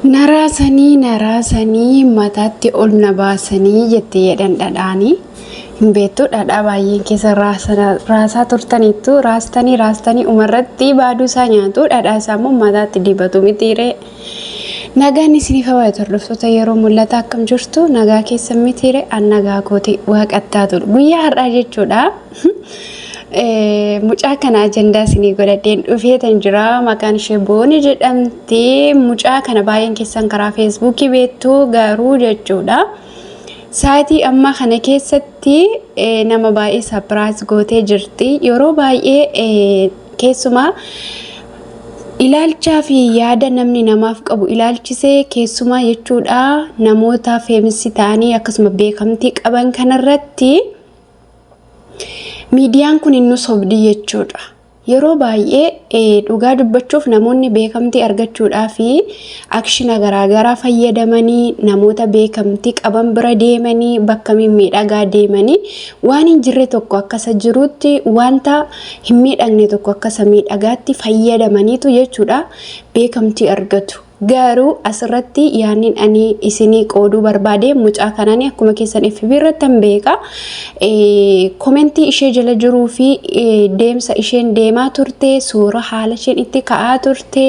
Na raasanii na raasanii mataatti ol na baasanii jette jedhan dhadhaanii. Hin beektu dhadhaa baay'een keessa raasaa turtaniittu raastanii raastanii umarratti baaduu isaa nyaatu dhadhaa isaa immoo mataatti dibatu mitiiree. Nagaan isiniif haa baay'atu hordoftoota yeroo mul'ata akkam jirtu nagaa keessan mitiiree an nagaa kooti waaqattaa tolu guyyaa har'aa jechuudha. Mucaa kana ajandaa isinii godhadheen dhufeetan jira. Maqaan ishee Booni jedhamti. Mucaa kana baay'een keessan karaa feesbuukii beektu garuu jechuudha. Sa'aatii ammaa kana keessatti nama baay'ee sapiraayis gootee jirti. Yeroo baay'ee keessumaa ilaalchaa fi yaada namni namaaf qabu ilaalchisee keessumaa jechuudha namoota feemisi ta'anii akkasuma beekamtii qaban kanarratti Miidiyaan kun nu sobdi jechuudha. Yeroo baay'ee dhugaa dubbachuuf namoonni beekamtii argachuudhaa fi akshina garaagaraa fayyadamanii namoota beekamtii qaban bira deemanii bakka mimmiidhagaa deemanii waan hin jirre tokko akka isa jirutti wanta hin miidhagne tokko akka isa miidhagaatti fayyadamaniitu jechuudha beekamtii argatu. Garuu asirratti yaannin ani isinii qooduu barbaade mucaa kanaan akkuma keessan FB irrattan beeka. Komentii ishee jala jiruu fi deemsa isheen deemaa turte suura haala isheen itti ka'aa turte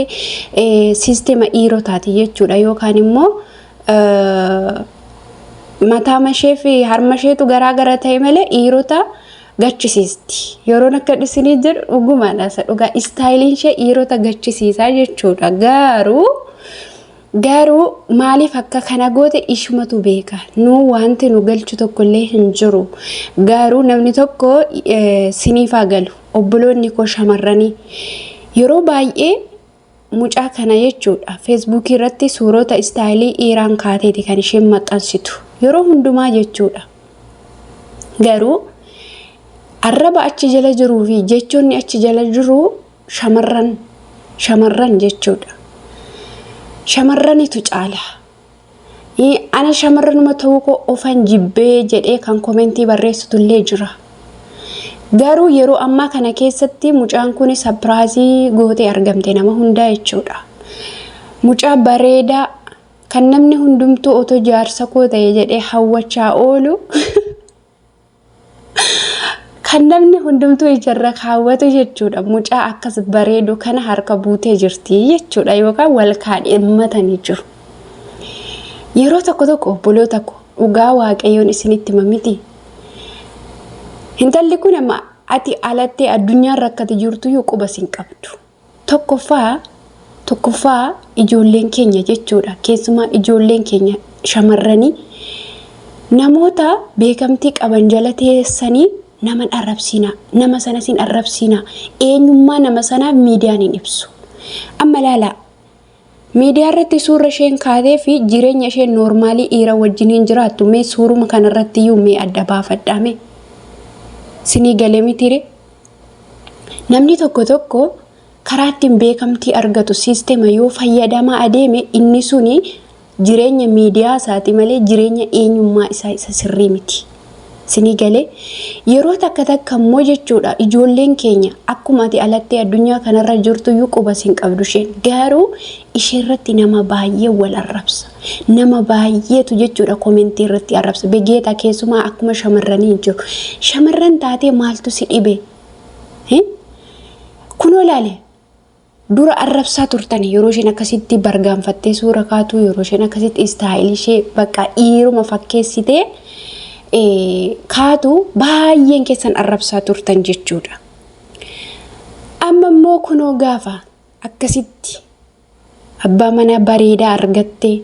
siistema dhiirotaati jechuudha yookaan immoo mataa ishee fi harma isheetu garaa gara ta'e malee dhiirota gachisiisti. Yeroon akka isinii jedhu dhugumaadha isa dhugaa istaayiliin ishee dhiirota gachisiisaa jechuudha. Garuu garuu maaliif akka kana goote ishumatu beeka. Nu wanti nu galchu tokkollee hin jiru. Garuu namni tokko siniifaa galu. Obboloonni koo shamarranii yeroo baay'ee mucaa kana jechuudha feesbuukii irratti suurota istaayilii dhiiraan kaateeti kan isheen maxxansitu yeroo hundumaa jechuudha. Garuu arraba achi jala jiruu fi jechoonni achi jala jiru shamarran shamarran jechuudha. Shamarranitu caala. Ana shamarranuma ta'uu koo ofan jibbee jedhee kan komentii barreessitullee jira. Garuu yeroo ammaa kana keessatti mucaan kun sapiraazii gootee argamte nama hundaa jechuudha. Mucaa bareedaa kan namni hundumtuu otoo jaarsa koo ta'e jedhee hawwachaa oolu Kan namni hundumtuu ijarra kaawwatu jechuudha. Mucaa akkas bareedu kana harka buutee jirti jechuudha yookaan wal kaadhimmatanii jiru. Yeroo tokko tokko obboloota koo dhugaa waaqayyoon isinitti hima miti. Intalli kun amma ati alattee addunyaan rakkate jirtuyyuu quba sin qabdu. Tokkoffaa tokkoffaa ijoolleen keenya jechuudha. Keessumaa ijoolleen keenya shamarranii namoota beekamtii qaban jala teessanii nama hin arrabsiinaa, nama sanas hin arrabsiinaa. Eenyummaa nama sanaa miidiyaan hin ibsu. Amma ilaalaa miidiyaa irratti suura isheen kaatee fi jireenya isheen noormaalii dhiira wajjiniin jiraattu mee suuruma kanarratti iyyuu mee adda baafadhaa mee. Sinii galee mitiire? Namni tokko tokko karaa ittiin beekamtii argatu siistema yoo fayyadamaa adeeme inni suni jireenya miidiyaa isaati malee jireenya eenyummaa isaa isa sirrii miti. Sinii galee yeroo takka takka immoo jechuudha ijoolleen keenya akkuma ati alattee addunyaa kanarra jirtuyyuu quba sin qabdu isheen garuu isheerratti nama baay'ee wal arrabsa. Nama baay'eetu jechuudha komentii irratti arrabsa. Begeeta keessumaa akkuma shamarranii hin jiru. Shamarran taatee maaltu si dhibe? Kunoo ilaali dura arrabsaa turtan yeroo isheen akkasitti bargaanfattee suura kaatu yeroo isheen akkasitti istaayilii ishee bakka dhiiruma fakkeessitee kaatu baay'een keessan arrabsaa turtan jechuudha. Amma immoo kunoo gaafa akkasitti Abbaa manaa bareedaa argattee,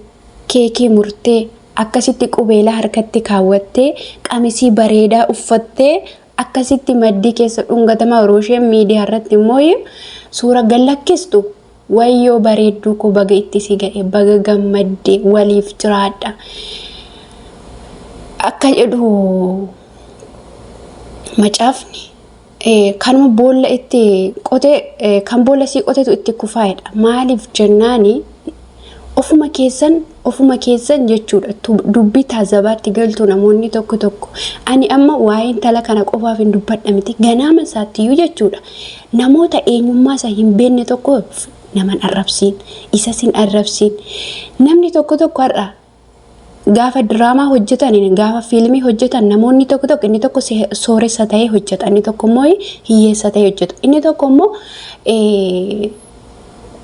keekii murtee, akkasitti qubeelaa harkatti kaawwattee, qamisii bareedaa uffattee, akkasitti maddii keessa dhungatamaa yeroo isheen miidiyaa irratti immoo suura gallakkistu wayyoo bareedduu koo baga itti si ga'e baga gammadde waliif jiraadha. Akka jedhu macaafni Kanuma boolla itti qote kan boolla sii qotetu itti kufaa'edha. Maaliif jennaani ofuma keessan ofuma keessan jechuudha dubbii taazabaatti galtu namoonni tokko tokko. Ani amma waa'ee intala kana qofaaf hin dubbadha miti ganaama isaattiyyuu jechuudha. Namoota eenyummaa isaa hin beekne tokko Nama hin arrabsiin, isas hin arrabsiin. Namni tokko tokko har'a gaafa diraamaa hojjetan, gaafa fiilmii hojjetan, namoonni tokko tokko, inni tokko sooressa ta'ee hojjeta, inni tokko immoo hiyyeessa ta'ee hojjeta, inni tokko immoo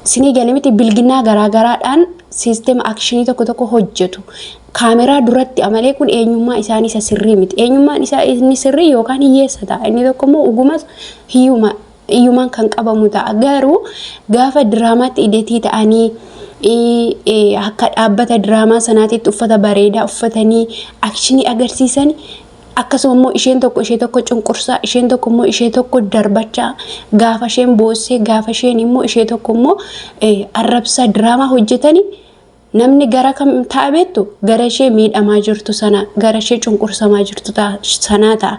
sinii galee miti, bilginaa garaagaraadhaan siisteema akshinii tokko tokko hojjetu. Kaameraa duratti amalee kun eenyummaa isaanii isa sirrii miti. Eenyummaan isaa inni sirrii yookaan hiyyeessa ta'a. Inni tokko immoo ugumas hiyyuma hiyyumaan kan qabamu ta'a. Garuu gaafa diraamaatti idetii ta'anii, akka dhaabbata diraamaa sanaatitti uffata bareedaa uffatanii akshinii agarsiisan, akkasuma immoo isheen tokko ishee tokko cunqursaa, isheen tokko immoo ishee tokko darbachaa, gaafa isheen boossee, gaafa isheen immoo ishee tokko immoo arrabsaa diraamaa hojjetanii, namni gara kam ta'a beektu? Gara ishee miidhamaa jirtu sana, gara ishee cunqursamaa jirtu sanaa ta'a.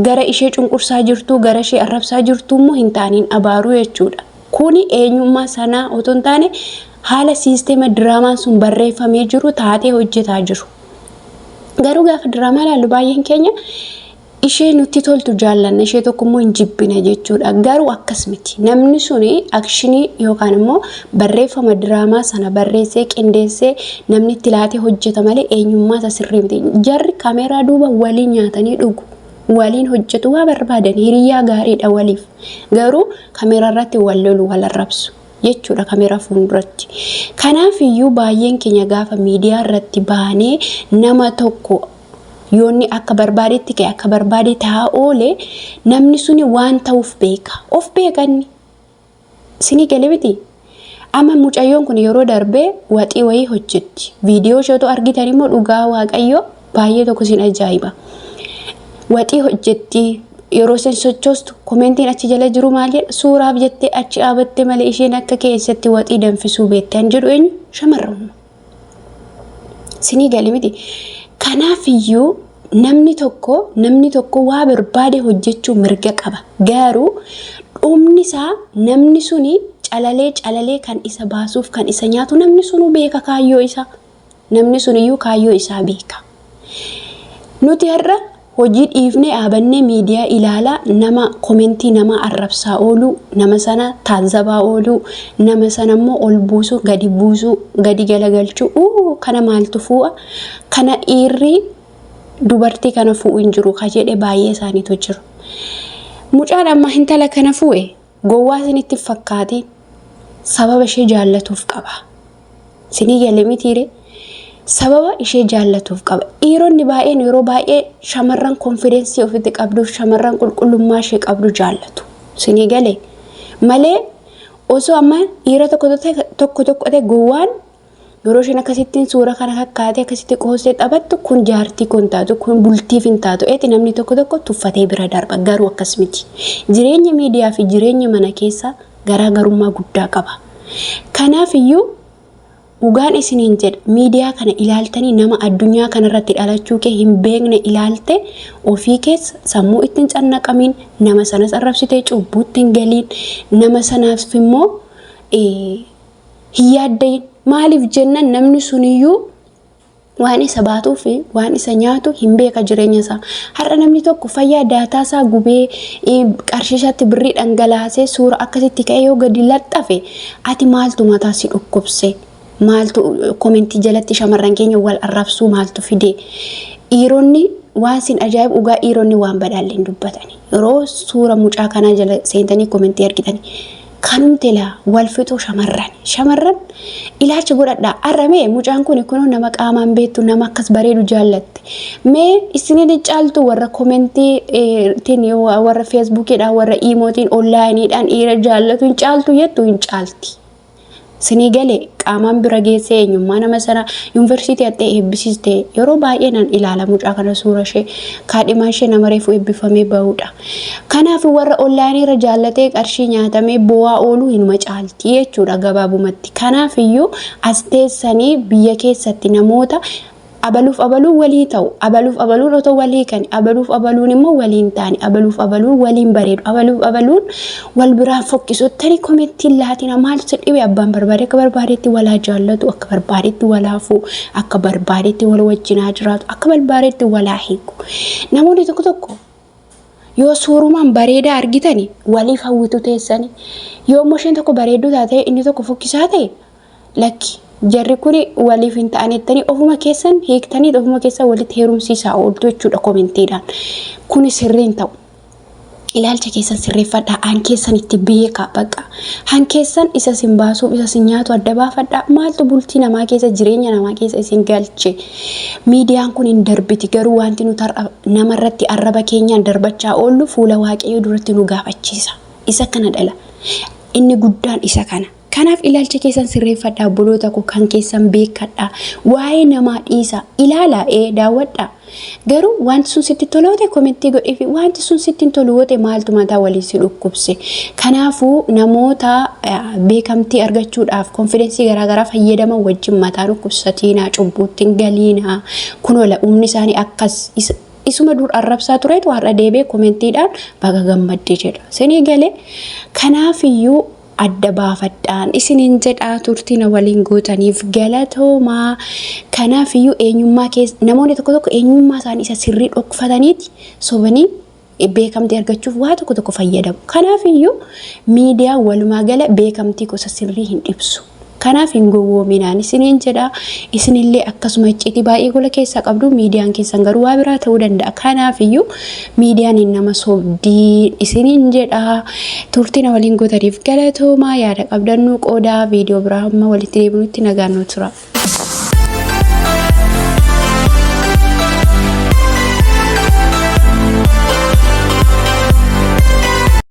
Gara ishee cunqursaa jirtu, gara ishee arrabsaa jirtu immoo hin ta'aniin abaaruu jechuudha. Kuni eenyummaa sanaa otoo hin taane, haala siisteema diraamaan sun barreeffamee jiru taatee hojjetaa jiru. Garuu gaafa diraamaa ilaallu baay'een keenya ishee nutti toltu jaallanna, ishee tokko immoo hin jibbina jechuudha. Garuu akkas miti. Namni suni akshinii yookaan immoo barreeffama diraamaa sana barreessee qindeessee namni itti laatee hojjeta malee eenyummaa isa sirrii miti. Jarri kaameeraa duuba waliin nyaatanii dhugu. Waliin hojjetu, waa barbaadan, hiriyyaa gaariidha waliif. Garuu kaameeraa irratti wal lolu, wal arrabsu jechuudha kaameeraa fuulduratti. Kanaaf iyyuu baay'een keenya gaafa miidiyaa irratti baanee nama tokko yoonni akka barbaadetti ka'e, akka barbaade taa'aa oole, namni suni waan ta'uuf beeka. Of beeka inni. Sinii galee miti? Amma mucayyoon kun yeroo darbee waxii wayii hojjetti. Viidiyoo ishee otoo argitan immoo dhugaa Waaqayyoo baay'ee tokko sin ajaa'iba. Waxii hojjetti, yeroo isheen sochoostu komentiin achi jala jiru maal jedha? "Suuraaf jettee achi dhaabatte malee isheen akka keessatti waxii danfisuu beekte" kan jedhu eenyu? Shamarranuma. Sinii galee miti? Kanaaf iyyuu namni tokko waa barbaade hojjechuu mirga qaba. Garuu dhumni isaa namni suni calalee calalee kan isa baasuuf kan isa nyaatu namni sunuu beeka kaayyoo isaa. Namni suniyyuu kaayyoo isaa beeka. Nuti har'a hojii dhiifnee dhaabannee miidiyaa ilaalaa, nama komentii nama arrabsaa ooluu, nama sana taazzabaa ooluu, nama sana immoo ol buusuu, gadi buusuu, gadi galagalchuu, kana maaltu fu'a? Kana dhiirri dubartii kana fu'u hin jiru ka jedhe baay'ee isaaniitu jiru. Mucaan amma intala kana fu'e gowwaa isinitti fakkaatiin, sababa ishee jaallatuuf qaba. Sinii galee mitiire? Sababa ishee jaallatuuf qaba. Dhiironni baay'een yeroo baay'ee shamarran confidence ofitti qabduuf, shamarran qulqullummaa ishee qabdu jaallatu. Sinii galee malee osoo amma dhiira tokko tokko tokko ta'e, gowwaan yeroo isheen akkasittiin suura kana kakkaatee akkasitti qoosee taphattu, "Kun jaartii kun taatu, kun bultiif hin taatu" eeti namni tokko tokko tuffatee bira darba. Garuu akkas miti. Jireenya miidiyaa fi jireenya mana keessa garaagarummaa guddaa qaba. Kanaaf iyyuu dhugaan isiniin jedha, miidiyaa kana ilaaltanii nama addunyaa kanarratti dhalachuu kee hin beekne ilaalte ofii keessa sammuu ittiin cannaqamiin, nama sanas arrabsitee cubbuutti hin galiin, nama sanaaf immoo hin yaaddayin. Maaliif jennan, namni suniyyuu waan isa baatuu fi waan isa nyaatu hin beeka jireenya isaa. Har'a namni tokko fayyaa daataa isaa gubee, qarshii isaatti birrii dhangalaasee suura akkasitti ka'ee yoo gadi laxxafe, ati maaltu mataa si dhukkubse? Maaltu komentii jalatti shamarran keenya wal arrabsuu maaltu fide? Dhiironni waan sin ajaa'ibu, dhugaa, dhiironni waan badhaallee hin dubbatani. Yeroo suura mucaa kanaa jala seentanii komentii argitanii, kanumti laa wal fixuu shamarran. Shamarran, ilaalcha godhadhaa. Har'a mee mucaan kun kunoo nama qaamaan beektu, nama akkas bareedu jaallatte. Mee isiniin caaltu warra komentiitiin, warra feesbuukiidhaan, warra iimootiin, onlaayiniidhaan dhiira jaallatu hin caaltu jettu? Hin caalti. Sinii galee? Qaamaan bira geessee eenyummaa nama sana yuunivarsiitii hattee eebbisiiste, yeroo baay'ee nan ilaala mucaa kana, suura ishee, kaadhimaan ishee nama reefu eebbifamee bahudha. Kanaaf warra onlaayinii irra jaallatee qarshii nyaatamee bo'aa ooluu hinuma caalti jechuudha gabaabumatti. Kanaaf iyyuu as teessanii biyya keessatti namoota abaluuf abaluun walii ta'u, abaluuf abaluun otoo walii kan, abaluuf abaluun immoo waliin taane, abaluuf abaluun waliin bareedu, abaluuf abaluun wal biraan fokkisottanii komentiin laatina. Maaltu si dhibe? Abbaan barbaade akka barbaadetti walaa jaallatu, akka barbaadetti walaa fu'u, akka barbaadetti wal wajjinaa jiraatu, akka barbaadetti walaa hiiku. Namoonni tokko tokko Yoo suurumaan bareedaa argitani waliif hawwitu teessani. Yoo immoo isheen tokko bareedduu taate inni tokko fokkisaa ta'e, lakki, jarri kun waliif hin ta'an jettanii ofuma keessan hiiktanii ofuma keessan walitti heerumsiisaa ooltu jechuudha komentiidhaan. Kuni sirrii hin ta'u. Ilaalcha keessan sirreeffadhaa, han keessan itti beekaa baqa. Han keessan isa isin baasuuf isa isin nyaatu adda baafadhaa. Maaltu bultii namaa keessa, jireenya namaa keessa isin galche? Miidiyaan kun hin darbiti, garuu wanti nuti har'a namarratti arraba keenyaan darbachaa oollu fuula Waaqayyoo duratti nu gaafachiisa. Isa kana dhala. Inni guddaan isa kana. Kanaaf ilaalcha keessan sirreeffadhaa, obboloota koo, kan keessan beekadhaa. Waa'ee namaa dhiisaa. Ilaalaa, ee, daawwadhaa. Garuu wanti sun sitti toloote komentii godhiifi, wanti sun sitti hin tolu yoo ta'e maaltu mataa waliin si dhukkubse? Kanaafuu namoota beekamtii argachuudhaaf konfidensii garaagaraa fayyadaman wajjin mataa dhukkubsatiinaa, cubbuutti hin galiinaa. Kunoo humni isaanii akkas isuma dur arrabsaa turetu har'a deebi'ee komentiidhaan baga gammadde jedha. Sinii galee? Kanaafiyyuu adda baafadhaan isiniin jedhaa, turtii na waliin gootaniif galatoomaa. Kanaafiyyuu eenyummaa keessa namoonni tokko tokko eenyummaa isaanii isa sirrii dhokfataniiti sobanii beekamtii argachuuf waa tokko tokko fayyadamu. Kanaafiyyuu miidiyaan walumaa gala beekamtii gosa sirrii hin ibsu. Kanaaf hin gowwoominaan isiniin jedha. Isinillee akkasuma icciitii baay'ee gola keessaa qabdu, miidiyaan keessan garuu waa biraa ta'uu danda'a. Kanaafiyyuu miidiyaan hin nama sobdii isiniin jedha. Turtii na waliin gootaniif galatoomaa, yaada qabdannuu qoodaa, viidiyoo biraa hamma walitti deebinutti nagaan nu tura.